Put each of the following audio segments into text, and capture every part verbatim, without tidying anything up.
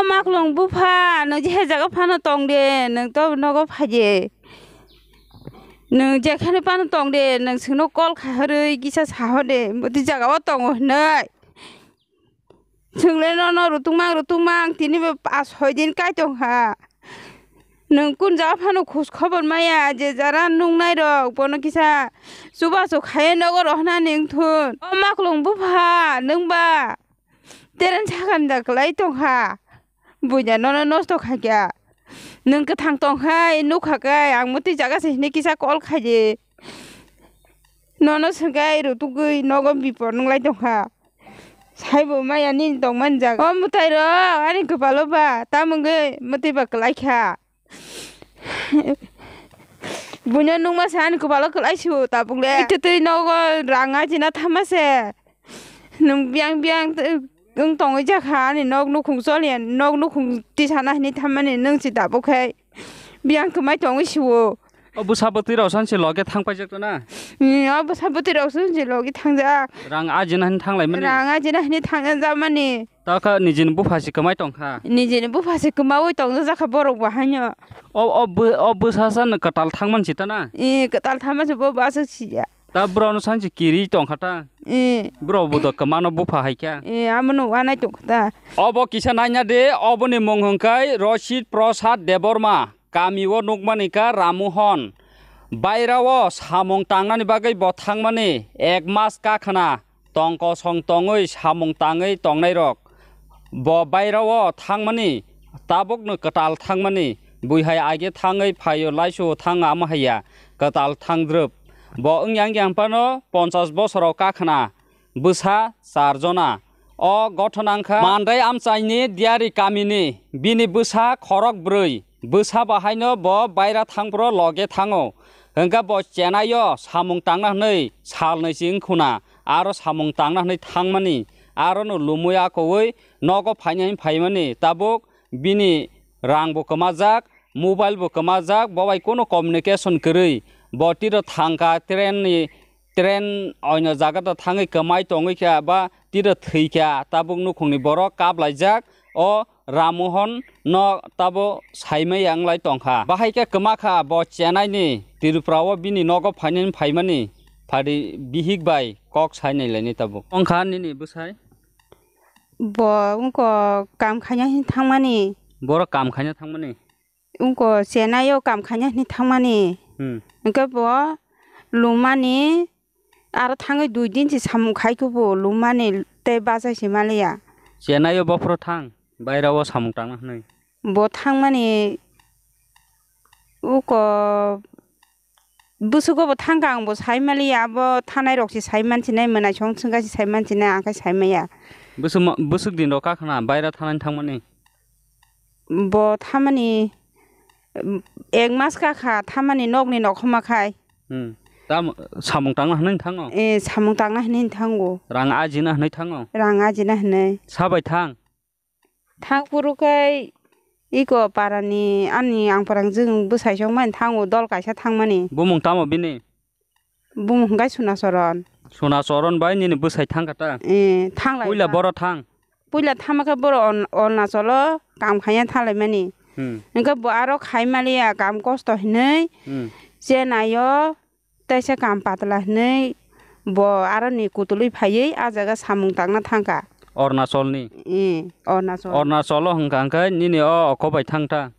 Maklong bupha, nwng je jaga phano tong de, nwng to nogo phai de. Nwng jekhane phano tong de, nwng chwngno call khai hwrwi kisa sa hor de, bwtwi jaga o tongo hwnwi. Chwngle nono rutungmang rutungmang tini bo pas soi din kai tong kha. Nwng kun jaga phano khoj khobor maya, je jara nungnai rok bono kisa chubachu khaiwi nogo rohna ni wngthun. O maklong bupha nwng ba teren sakani da kwlai tong kha. Buina nono nosto kha kya. Nwng kwthang tong khai nukha kai ang mwtwi jaga se hini kisa call khai di. Nono swngkai rutugwi nogo bipor nunglai tongkha. Saibo maya nini tongmani jaga. O mwtai rok ani kwpalo ba tamungwi mwtwi ba kwlai kha. Buino nungma se ani kwpalo kwlai sio tabuk le. Itwtwi nogo rang ajina thama se. Nwng biyang biyang wng tongwi jakha ani nok nukhung choliya nok nukhung tisana hinwi thammani nwng si tabuk khai biyang kwmai tongwi sio. O bwsa bwtwi rok san se loge thang paijak na? Hmm, o bwsa bwtwi rok san se loge thangjak. Rang ajina hinwi thanglaimani? Rang ajina hinwi thangjakmani. Taka nijini bupha se kwmai tongkha? Nijini bupha se kwmaui tongjakha borok bo haino. O, o bw-, o bwsa san kwtal thangmani sita na? Eh, kwtal thangma se bo bwswk siya. Ta bwrano sansi kiri tongkha ta. Eh. Bwrok bo do kwmano bupha hai kha. Eh, amo no wanai tongkha ta. Obo kisa naina de, oboni mung hwnkhe Rosit Prasad Debbarma, kami o nukmani kha Ramohon. Baira o samung tangnani bagwi bo thangmani ek mas kakhwna tong kosong tongwi samung tangwi tongnairok. Bo baira o thangmani, tabukno kwtal thangmani, buihai age thangwi phaio laisu thang ama haiya, kwtal thangdrwp. Bo wngya wngya phano ponchas bosoro kakhwna, bwsa char jona. O gothona wngkha Mandai amchaini Diari kamini, bini bwsa khorok bwrwi, bwsa bahaino bo baira thangphuru loge thango. Hwnkhe bo Chennai o samung tangna hwnwi salnwi se wngkhuna, aro samung tangna hwnwi thangmani, arono lumwi akoui nogo phainai phaimani, tabuk bini rang bo kwmajak, mobile bo kwmajak, bo bai kono communication kwrwi. Bo tiro thangkha train ni, train oino jaga da thangwi kwmai tongwi kha ba tiro thwikha, tabuk nukhungni borok kaplaijak. O Ramohon no tabo saimaya wnglai tongkha. Bahai khe kwma kha bo Chennai ni Tripura o bini nogo phainani phaimani phadi bihik bai kok sainai lainai tabuk. Wngkha nini bwsai? Bo wngkha kam khaina hin thangmani. Borok kam khaina thangmani? Wngkha Chennai o kam khaina hin thangmani. Hmm. Hwnkhe bo lumani aro thangwi dui din se samung khai khe bo lumani tei bachai se maliya. Chennai o bophuru thang, baira o samung tangna hwnwi. Bo thangmani uko bwswk bo thangkha, ang bo sai maliya, abo thanai rok se sai man sinai, mwnaisong thwngkha se sai man sinai, ang khe sai maya. Bwswk ma-, bwswk din rok kakhwna baira thanani thangmani? Bo thamani, um, ek mas kakha thamani nokni nokhoma khai. Hmm. Tam samung tangna hwnwi thango? Eh, samung tangna hwnwi thango. Rang ajina hwnwi thango? Rang ajina hwnwi. Sabai thang? Thang phuru khai iko parani ani ang parang jwng bwsai song mani thango, dol kaisa thangmani. Bumung tamo bini? Bumung hwnkhe Suna Soron. Suna Soron bai nini bwsai thangkha ta? Eh, thanglai. Puila boro thang? Puila thama khe boro Arun-, Arunachalo kam khaina thanglaimani. Hmm. Hwnkhe bo aro khai maliya kam kosto hinwi. Hmm. Chennai o teisa kam patla hinwi bo aroni kutulwi phaiwi a jaga samung tangna thangkha. Arunachalni? Eh, Arunachal. Arunachalo hwnkha hwnkhe nini o oko bai thangta?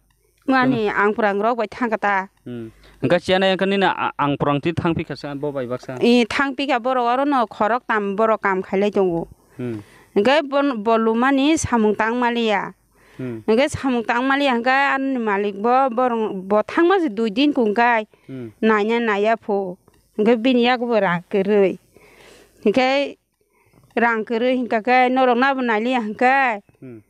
Ani angphrang rok bai thangkha ta. Hmm. Hwnkhe Chennai hwnkhe nini a-, angphrang twi thangphi kha sa bo bai baksa? Eh, thangphi kha, borok orono khorok tam borok kam khailai tongo. Hmm. Hwnkhe bon-, bo lumani samung tang maliya. Hmm. Hwnkhe samung tang maliya hwnkhe ani malik bo borok bo thangma se dui din kungkai. Hmm. Naina naiya pho. Hwnkhe bini yago bo rang kwrwi. Hwnkhe rang kwrwi hwnkha khe norok nabo nailiya hwnkhe, hmm,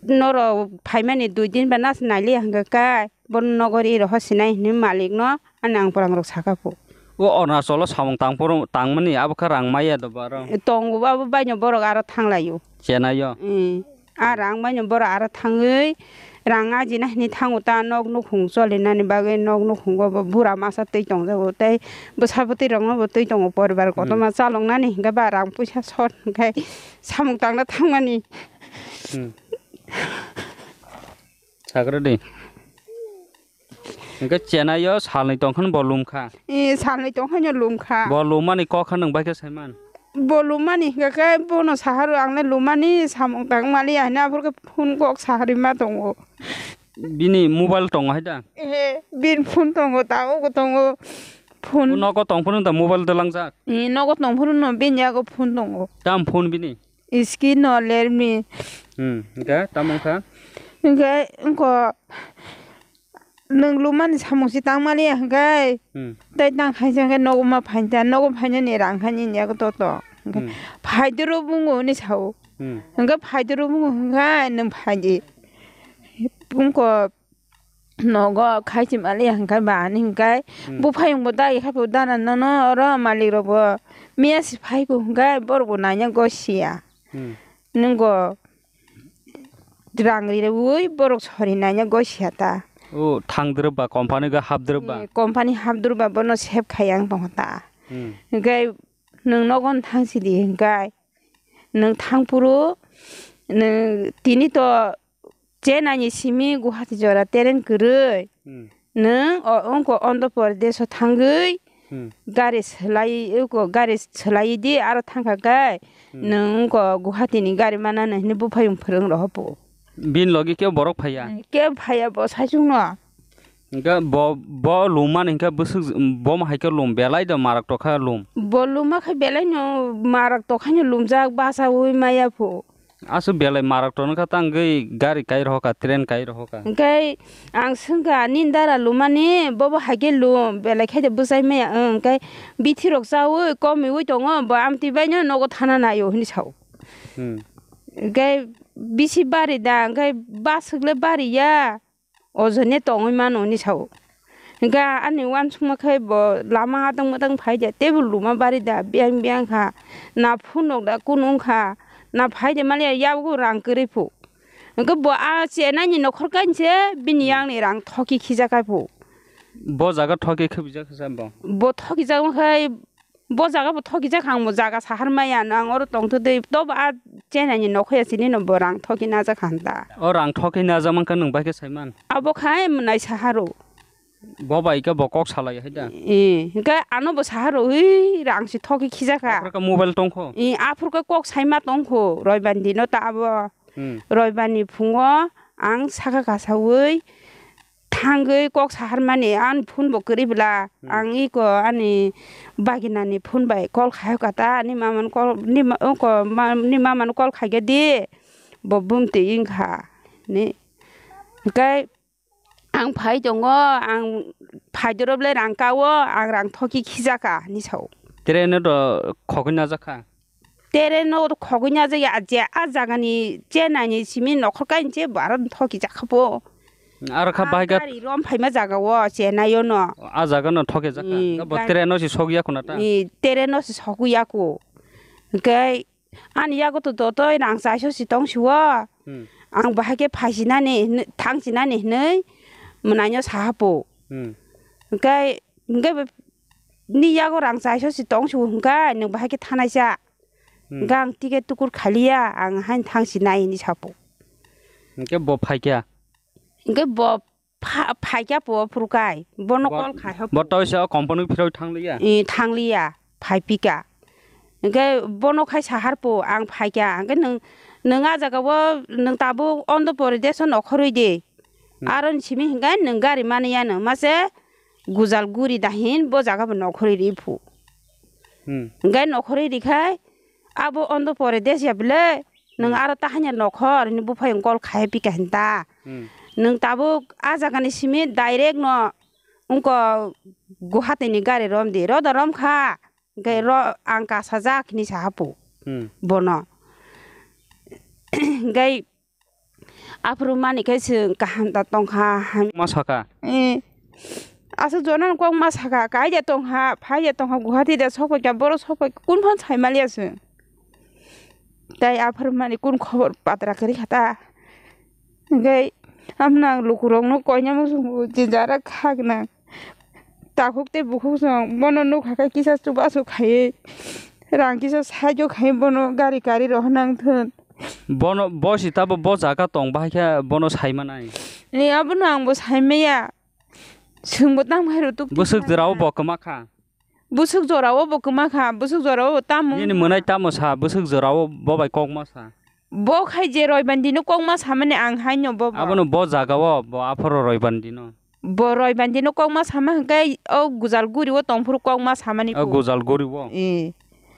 norok phaimani dui din ba nas nailiya hwnkha khe bono nogor iro hosinai hinwi malikno ani angphrang rok sakha pho. O Arunachalo samung tangphuru tangmani abo khe rang maya do baro? Tongo abo baino borok aro thanglaio. Chennai o? Hmm. A rang baino borok aro thangwi rang ajina hinwi thango ta, nok nukhung cholinani bagwi, nok nukhungo bo bura masa twi tongjago tei bwsa bwtwi rokno bo twi tongo, poribar, hmm, kotorma chaloknani hinkhe ba rang puisa short hinkhe samung tangna thangmani. Hmm. Sagra di. Hingke chenai yo salni tongkhan bo lumkha. E, salni tongkhan yo lumkha. Bo lummani kok kha nwng bai khe saiman. Bo lummani hingke khe bono saharo ang le lummani samung tang mali ahina aphuru khe phone kok sahari ma tongo. Bini mobile tongo hai da? E, bin phone tongo, ta ogo tongo. Phone. Nogo tong phuru da mobile da langjak? E, nogo tong phuru no bini yago phone tongo. Tam phone bini? Iski no lermi. Hmm, hingke tamo wngkha? Hingke wngko nwng lumani samung si tang maliya hingke. Hmm. Tai tang khaisa hingke nogo ma phainta, nogo phainani rang kha nini yago toto. Hingke Hmm. phaidoro bungo hini sao. Hmm. Hingke phaidoro bungo hingke nwng phaidi. Wngko nogo khai chimali hingkai ba ani hingkai Hmm. buphayung bo dagi kha bo dana nono oro malik rok bo miya si phai bo hingkai borok bo nanya gosia Hmm. nungo rang riwi borok sori nanya gosia ta. O thang drwp ba company ga hap drwp ba. Eh, company hap drwp ba bono save khai ang tongkha ta. Hmm. Hingkai nwng nogo thang sidi hingkai nwng thang phuru nwng tini to Chennai ni simi Guwahati jora train kwrwi. Hmm. Nwng o, wngkha Andhra Pradesh o thangwi Hmm. gari swlai, wngkha gari swlai di aro thangkha khe Hmm. nwng wngkha Guwahati ni gari mana nw hwnwi buphayung phwrwng rohopo. Bini logi kebo borok phaiya? Kebo phaiya bo saichung no. Hingke bo, bo lum mani hingke bwswk, bo ma hai khe lum belai da marak tokha lum. Bo lum ma khe belai no marak tokha no lumjak bachaui maya phu. Aswk belai marak tongkha tangwi gari kai rohoka, train kai rohoka. Hingke ang swngkha nini dara lumani bobo hai khe lum belai khe de bwchai maya wng hingke bithi rok chaui komiui tongo bo amtwi bai no nogo thana naio hinui sao. Hmm. Hingke bisi bari da hingke bwswk le bari ya. O jone tongwi mano hinui sao. Hingke ani uansukma khe bo lama adang badang phai de tei bo luma bari da biyang biyang kha. Na phunuk da kunu wng kha. Na phai de mani yago rang kwrwi phu. Hingke bo a chenai ni nokhor kainwi se bini Hmm. yang ni rang thoki khijak khai phu. Bo jaga thoki khibijak kha sa bo? Bo thoki jak khai Bo jaga bo thoki jak ang bo jaga sahar maya no ang oro tongtwtwi tobo a chenai ni nokhoya sini no bo rang thoki najak han ta. O rang thoki najak mankha nwng bai khe saiman. Abo khai mwnai saharo. Bo bai khe bo kok salai hai da. Eh, hingke ano bo saharo ui rang si thoki khijaka. Aphuru khe mobile tongkho. Eh, aphuru khe kok saima tongkho roibani dino ta abo. Hmm. Roibani phungo ang saka kasaui thangwi kok saharmani, ani phone bo kwrwi bwla. Hmm. Ang iko ani baginani phone bai call khai kha ta, ani mamani call, ni ma-, oko ma-, ni mamani call khai khe di, bo bumtwi wng kha, ni. Hwnkhe ang phai tongo, ang phai doro bwle rang kao, ang rang thoki khijaka, hinwi sao. Train no to khogwi najak kha? Train no khogwi najak ya, je a jaga ni chenai ni simi nokhor kainwi se bo aro thoki jak kha bo. Aro kha bahai kha gari rom phaima jaga o chenai o no. A jaga no thoki jak kha. Mm, bo gari train no si sogwi ya khuna ta? Mm, train no si sogwi ya kho. Hwnkhe ani yago to dotoi rang chaiso si tong si o. Hmm. Ang bahai khe phai si nani, thang si nani hinwi mwnai no saha po. Hmm. Hwnkhe, hwnkhe ni yago rang chaiso si tong si o hwnkhe nwng bahai khe thanai cha. Hmm. Hwnkhe ang ticket tukur khaliya, ang haino thang si nai hinwi sapo. Hwnkhe bo phaikha? Hwnkhe bo pha-, phaikha po phuru kai. Bono bo, call khai hok. Bo tawisa o company phiroi thangliya? Eh, thangliya, phai pika. Hwnkhe bono khai sahar po, ang phaikha. Hwnkhe nwng, nwng a jaga o, nwng tabuk Andhra Pradesh o nokhorwi di. Hmm. Aroni simi hwnkhe nwng gari mani yano, mase Gujalguri dahin bo jaga bo nokhorwi ri phu. Hmm. Hwnkhe nokhorwi ri khai, abo Andhra Pradesh ya bwle, nwng Hmm. aro tahanya nokhor, hinwi buphayung call khai pika hinta. Hmm. Nwng tabuk a jaga ni simi direct no wngko Guwahati ni gari rom di, ro da rom kha. Hwnkhe ro ang kasajak hinwi saha phu Hmm. bono. Hwnkhe Aphuru mani khe chwng kaham da tongkha, ham- Ma sakha? Eh. Aswk jonan kok ma sakha, kai de tongkha, phai de tongkha, Guwahati de sokphaikha, borok sokphaikha, kun phan sai maliya chwng. Tai aphuru mani kun khobor patra kwrwi kha ta. Hwnkhe amna ang lukurokno koina muchungo, je jara khakna. Takhuk tei bukhuk song bono nukha khe kisa chubachu khaiwi, rang kisa saijo khaiwi bono gari kari rohorna wngthun. Bono, bo si tabo bo jaga tong bahai khe bono sai manai. Ni abono ang bo sai maya. Swngbo tamo hai rw tuk. Bwswk jora o bo kwma kha. Bwswk jora o bo kwma kha, bwswk jora o tamo. Nini mwnai tamo sa, bwswk jora o bo bai kokma sa. Bo khai je roibani dino kokma samani ang haino bo bo. Abono bo jaga o, bo aphoro roibani dino. Bo roibani dino kokma sama hwnkhe o Gujalguri o tongphuru kokma samani. O kuk. Gujalguri o. Eh.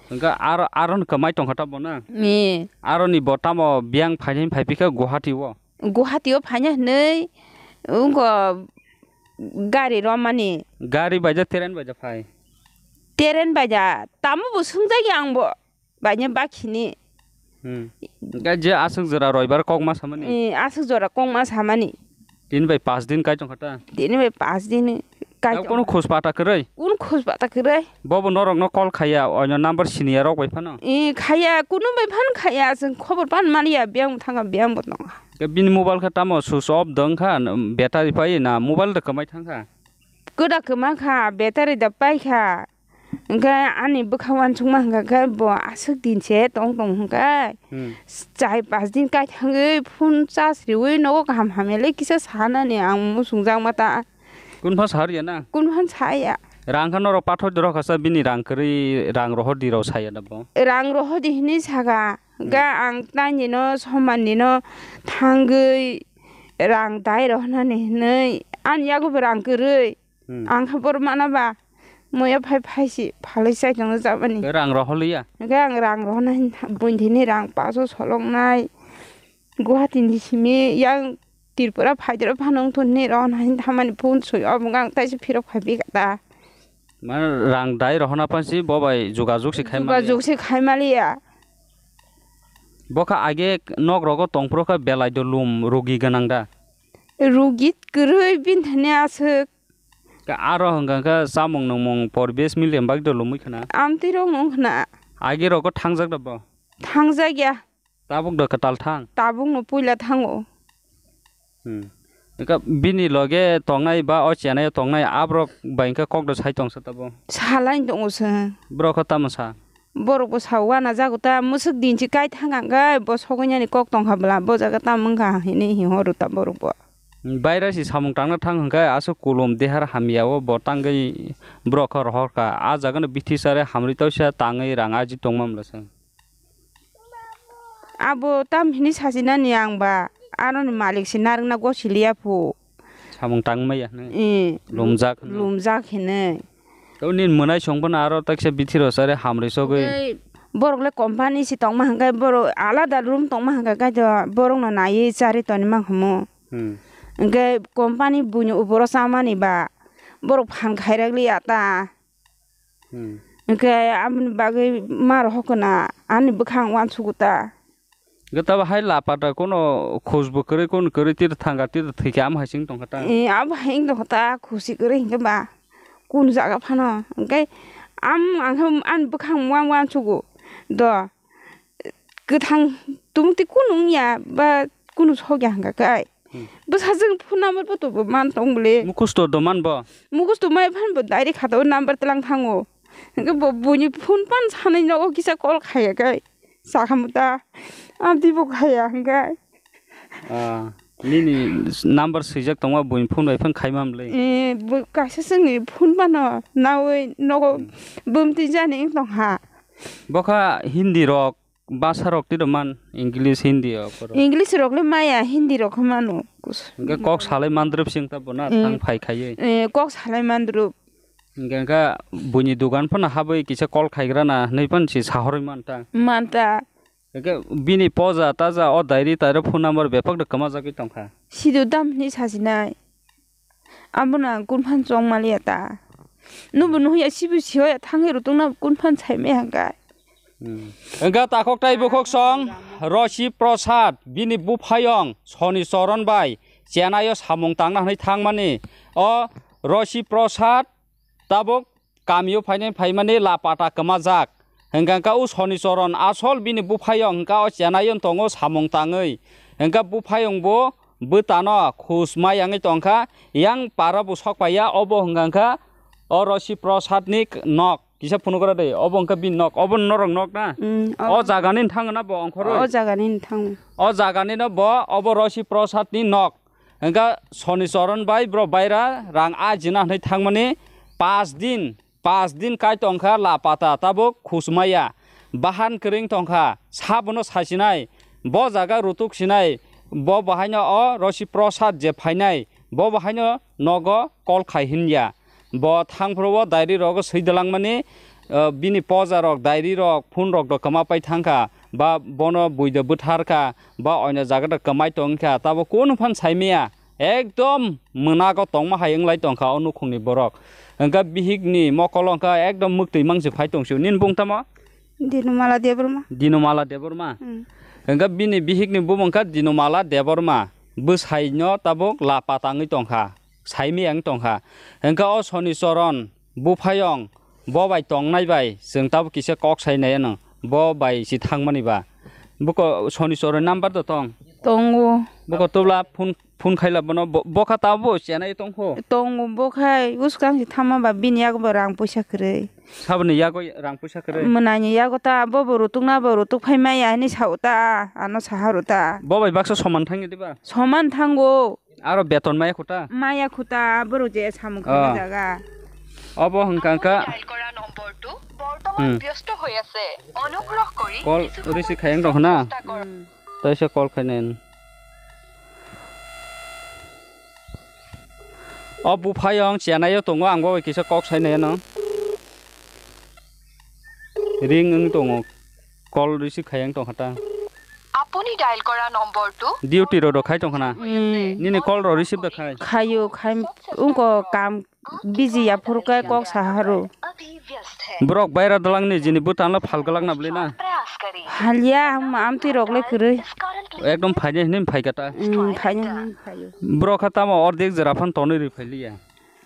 Hwnkhe aro, aro ni kwmai tongkha ta bo na? Eh. Aro ni bo tamo biyang phainai phaiphikha Guwahati o. Guwahati o phaina hinwi wngkha gari romani. Gari bai ja, train bai ja phai? Train bai ja, tamo bo swngjak ya ang bo. Baina bakhini. Hmm. Hwnkhe je aswk jora roibar kokma samani? Eh, aswk jora kokma samani. Tini bai pas din kai tongkha ta? Tini bai pas din kai tong. Kono khus pata kwrwi? Kono khus pata kwrwi? Bobo norokno call khaiya, oino number siniya rok bai phano? Eh, khaiya, kono bai phano khaiya, chwng khobor pan maliya, biyang thanga biyang bo tongo. Ke bini mobile khe tamo switch off dong kha, battery pai na mobile da kwmai thang kha? Kwda kwma kha, battery da pai kha. Hwnkhe ani bwkha uansukma hwnkha khe bo aswk din se tong tong hwnkhe. Hmm. Chai pas din kai thangwi phone charge riwi nogo kaham hamya le kisa sanani ang muchungjakma ta. Kunu phan sa rwya na? Kunu phan saya. Rang kha norok pathor di rw kha sa bini rang kwrwi rang rohor di rw saya da bo? Rang rohor di hinwi saka. Hmm. Ga ang tani no somani no thangwi rang dai rohornani hinwi ani yago bo rang kwrwi. Hmm. Ang khe bor mana ba, muya phai phai si phalwi chai tongno jabani. Khe rang rohorliya? Hwnkhe ang rang rohorna hin tha-, buini thini rang paso soloknai. Guwahati ni simi yang Tripura phaidero phano wngthun ni rohorna hin thamani phone sui obo ang taisa phirok phai bikha ta. Mane rang dai rohorna pansi bo bai jogajog se khai maliya? Jogajog se khai maliya. Bo kha age nok rogo tongphuru kha belai do lum rugi gwnang da? Rugi kwrwi bini thani aswk. Ka aro hwnkha khe chamung nungmung poribesh mili bagwi do lumwi khna. Amtwi rok nung khna. Agi rogo thangjak da bo? Thangjak ya. Tabuk do kwtal thang? Tabuk no puila thango. Hmm. Ka bini loge tongnai ba o chenai tongnai abrok bai khe kok do sai tong sa tabo? Salai tongo se. Bro kho tamo sa? Borok bo sa uanajago ta, mwswk din si kai thang ang khe, bo sogwi nani kok tong kha bwla, bo jaga tamo wng kha hinwi horo ta borok bo. Baira si samung tangna thang hwnkhe aswk kulum dehar hamya o bo tangwi borok khe rohor kha. A jaga no bithi chare hamrwi tausa tangwi rang aji tongma mla se. Abo tam hinwi sachi nani ang ba, aroni malik se narwkna gosi liya phu. Samung tang maya hinwi. Eh, lumjak hinwi. Lumjak hinwi. Tei nini mwnai song phano aro taksa bithi rw chare hamrwi sogwi. Tei borok le company si tongma hwnkhe borok alada room tongma hwnkhe kaitor borok no naiwi charwi tongwi mankha mo. Hmm. Hwnkhe company buini uporo chamani ba borok phan khairak liya ta. Hmm. Hwnkhe aboni bagwi ma rohor khna ani bwkhang uansugo ta. Hwnkhe tabo hai lapata kono khusbo kwrwi, kono kwrwi tiro thangkha, tiro thwikha, amo hai se wng tongkha ta? Eh, abo hai wng tongkha ta, khusi kwrwi hinkhe ba kunu jaga phano. Hwnkhe am-, ang khe ani bwkhang uan-, uansugo do, kwthang tumung twi kunu wngya ba kunu sokya hwnkha khe ai. Hmm. Bwsajwk phone number bo to bo man tong bwle. Mukhusto do man bo? Mukhusto mai phan bo direct khatao number tlang thango. Hwnkhe bo buini phone pan sanai nogo kisa call khaiya khe. Sakhamu ta, amtwi bo khaiya hwnkhe. Ah, nini number swijak tongma buini phone bai phone khaima mle. Eh, bo kaisa chwngni phone bano nawi nogo bumtwi jani wng tongkha. Bokha Hindi rok, basa rok tiro man, English, Hindi rok oro. English rok le maya, Hindi rok khe mano. Hwnkhe kok salai mandrup sing ta bo na, eh, thang phai khaiwi. Eh, kok salai mandrup. Hingke wngkha buini dogan phano habwi kisa call khaigrana hinwi phano se sahorwi manta. Manta. Hingke bini poja taja o diary tairo phone number bebak de kwmajagwi tongkha. Sidu dam hinwi sajinai. Abono ang kunphano chong maliya ta. Nwbo nuhya sibo sihoya thangwi rwtwkna kunphano saimaya hwnkha. Hmm. Wngkha takhok tai bukhuk song Rosi Prasad bini buphayong Soni Choron bai Chennai o samung tangna hwnwi thangmani. O Rosi Prasad tabuk kamio phainai phaimani lapata kwmajak. Hwnkha khe o Soni Choron asol bini buphayong hwnkha o Chennai o tongo samung tangwi. Hwnkha buphayong bo bwtano khus mayangwi tongkha, yang para bo sokpaiya, obo hwnkha khe o Rosi Prasad ni nok. Kisa phunukra de, obo wngkha bini nok, obo norok nok na? Mm, o jaga ni thang na bo ongkhorwi? O jaga ni thang. O jaga ni no bo, obo Rosi Prasad ni nok. Hwnkha Soni Choron bai borok baira rang ajina hwnwi thangmani pas din, pas din kai tongkha la pata tabuk khusmaya. Bahan kwrwng tongkha, sabono sasinai, bo jaga rutuk sinai, bo bahaino o Rosi Prosad je phainai, bo bahaino nogo call khai hinya. Bo thangphuru o diary rogo swi dalangmani, ah, bini poja rok, diary rok, phone rok do kwma pai thangkha, ba bono buido bwtharkha, ba oino jaga do kwmai tongkha, tabo kunu phan saimaya, ekdom mwnago tongma hai wnglai tongkha o nukhungni borok. Hwnkha bihikni mokolo hwnkha ekdom mwktwi mangsi phai tongsio. Nini bung tamo? Dinumala Debbarma. Dinumala Debbarma? Hmm. Hwnkha bini bihikni bumung kha Dinumala Debbarma. Bwsaino tabuk la patangwi tongkha. Saimaya wng tongkha. Hwnkha o Soni Choron buphayong bo bai tongnai bai chwng tabuk kisa kok sai nai ano. Bo bai si thangmani ba. Buko Soni Choron number do tong? Tongo. Buko tubla phone, phone khaila bono bo, bokha tabuk chenai tongkho? Tongo bokhai uskang si thangma ba bini yago bo rang puisa kwrwi. Saboni yago rang puisa kwrwi? Mwnani yago ta bo bo rutukna bo rutuk phai maya hinwi sao ta ano saha rw ta. Bo bai baksa soman thangya diba? Soman thango. Aro beton maya khuta? Maya khuta, borok je samung khaina jaga. Obo hwnkha hwnkha. Dial করা নম্বরটো বর্তমান হুম। ব্যস্ত হয়ে আছে। অনুগ্রহ করে কল কিছু সময় রিসিভ খাই একদম না? চেষ্টা করুন। হুম। Taisa call khainen. O buphayong chenai o tongo, ang bo bai kisa kok sainai ano. Ring wng tongo. Call receive khai wng tongkha ta. আপুনি ডায়াল কৰা নম্বৰটো Duty ro do khai tongkha na. Hmm. Nini call ro receive da khai. Khayo khai ungko kam busy ya phuru kai kok saharo. अभी व्यस्त है। Borok baira dalangni jini bwtangno phal galak na bwlai na. प्रयास करें। Halya ham amtwi rok le kwrwi। Ekdom phaini hwnwi phai kha ta. Hmm, phaini hwnwi phaio. Borok kha tamo ordek jora phan tonwi rwi phai liya.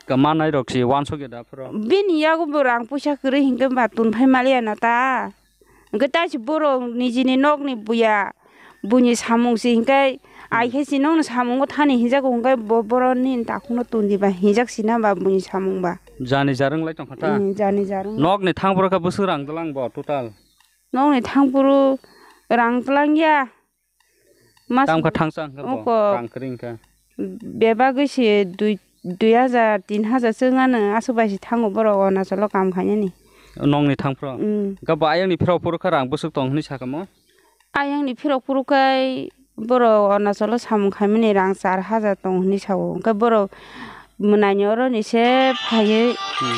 Kwmanai rok si wansok ya da phuru. Bini yago bo rang puisa kwrwi hinkhe ba tun phai maliya na ta. Hwnkhe taisi borok nijini nokni buya buini samung si hinkhe ai khe si nokni samungo thani hinjago hwnkhe bo borok nini takhukno tun diba hinjak sina ba buini samung ba. Jani jar wng lai tongkha ta? Hmm, jani jar wng. Nokni thangphuru khe bwswk rang dwlang bo total? Nokni thangphuru rang twlang ya. Mas Tamo kha thangsa hwnkhe bo, oko rang kwrwi hwnkhe. Bebagwi se dui, dui hajar, tin hajar se wngmano, aswk bai se thango borok Arunachalo kam khainani. Nokni thangphuru? Mm. Hwnkhe bo ayangni phirok phuru kha rang bwswk tong hwnwi sakha mo? Ayangni phirok phuru khe borok Arunachalo samung khaimani rang char hajar tong hwnwi sao. Hwnkhe borok Mwnaini oro ni se phaiwi. Hmm.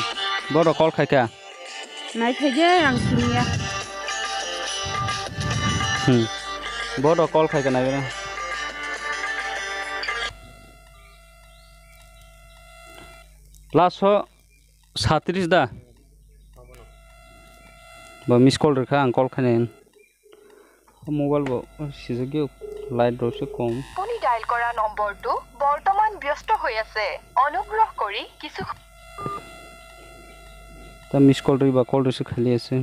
Bodo call khaikha. Nai khaide ang siniya. Hmm. Bodo call khaikha nai bera. Last o satris da. Ba miss call rwkha ang call khainai. Mobile bo sijak light rok se kom. আপুনি ডায়াল কৰা নম্বৰটো বৰ্তমান ব্যস্ত হৈ আছে। অনুগ্ৰহ কৰি কিছু Ta miss call rwi ba call rwi se khali ase.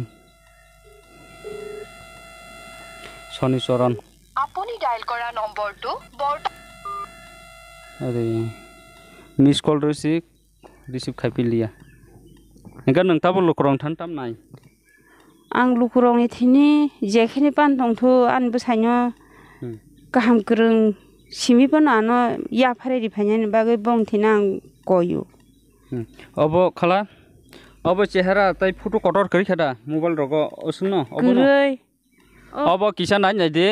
Soni Choron. আপুনি ডায়াল কৰা নম্বৰটো বৰ্ত- Are miss call rwi se receive khai piliya. Engka nang tabo lukurok than tam nai. Ang lukurokni thini jekhini pan tongthu ani bwsaino Hmm. kaham kwrwng simi phano ano yapharwi riphainani bagwi bongni thini ang koyo. Hmm. Obo khala, obo chehara tai photo kotor kwrwi kha da mobile rogo oswngno obono? Kwrwi. O- Obo kisa nai nai di.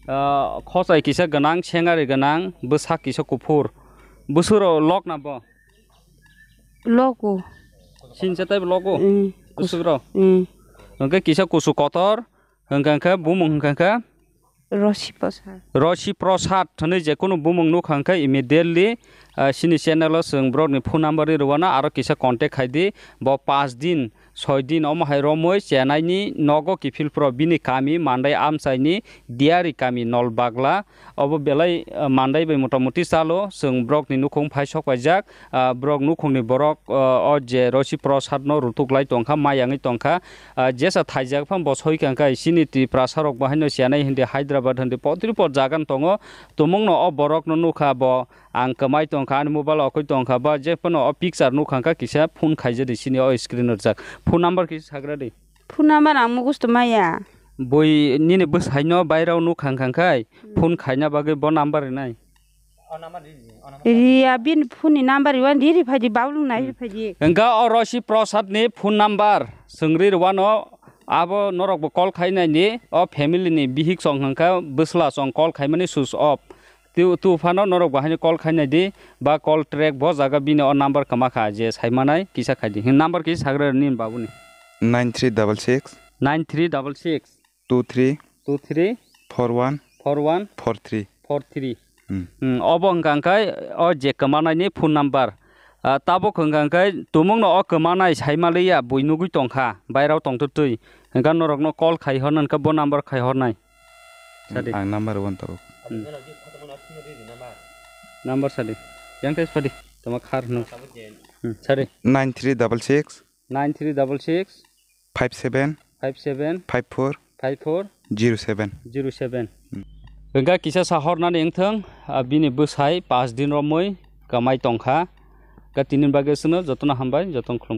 Ah, khosai kisa gwnang, sengari gwnang, bwsak kisa kuphur. Bwswk rok lok na bo? Logo. Sinsa tei logo? Mm. Bwswk rok? Mm. Hwnkhe kisa kusu kotor, hwnkhe hwnkhe bumung hwnkhe hwnkhe? Rosi Prasad. Rosi Prasad hwnwi je kunu bumung nukha hwnkhe immediately, ah, sini channel o chwng borokni phone number rwi rwna aro kisa contact khai di. Bo pas din soi din omo hai romwi chenaini nogo kiphilphro bini kami Mandai amchaini Diari kami Nolbagla. Obo belai, ah, Mandai bai motamuti chalo chwng borokni nukhung phai sok paijak. Ah, borok nukhungni borok, ah, o je Rosi Prasad no rutuk lai tongkha, mayangwi tongkha. Ah, jesa thaijak phano bo soi kha hwnkhe sini Tiprasa rok bo haino chenai hindi Hyderabad hindi potri pot jaga no tongo. Tumungno o borokno nukha bo. Ang kwmai tongkha, ani mobile okoi tongkha, ba je phano o picture nukha kha kisa phone khaijadi sini o screen rwjak. Phone number kisa sagra di. Phone number ang mugusto maya. Bui nini bwsaino bairao nukha kha khai Hmm. phone khaina bagwi bo number rinai. Riya bini phone ni number iwan riri phaidi, baulung nai riri phaidi. Engka o Rosi Prasad ni phone number sengri rwano, abo norok bo call khainai ni, o family ni bihik song hwnkha bwsla song call khaimani switch off. Tu, tu phano norok bo haino call khainai di, ba call track bo jaga bini o number kwma kha je saimanai kisa khaidi. Hin number kisa sagra ni babuni. Nine three double six. Nine three double six. Two three. Two three. Four one. Four one. Four three. Four three. Hmm. Hmm, obo hwnkha hwnkhe o je kwmanaini phone number. Ah, tabuk hwnkha hwnkhe tumungno o kwmanai saimaliya bui nugui tongkha, bairao tongtwtwi. Hwnkha norokno call khai horna hwnkhe bo number khai hornai. Sadi. Ang number one tabuk. Hmm. Number sadi. Yang tes padi. Tama khar no. Hmm, sadi. Nine three double six. Nine three double six. Five seven. Five seven. Five four. Five four. Zero seven. Zero seven. Hmm. Hwnkha kisa sa hornani wngthong, ah, bini bwsai paanch din romwi kwmai tongkha. Hwnkha tini bagwi chwngno jotono hambai, jotono khulum.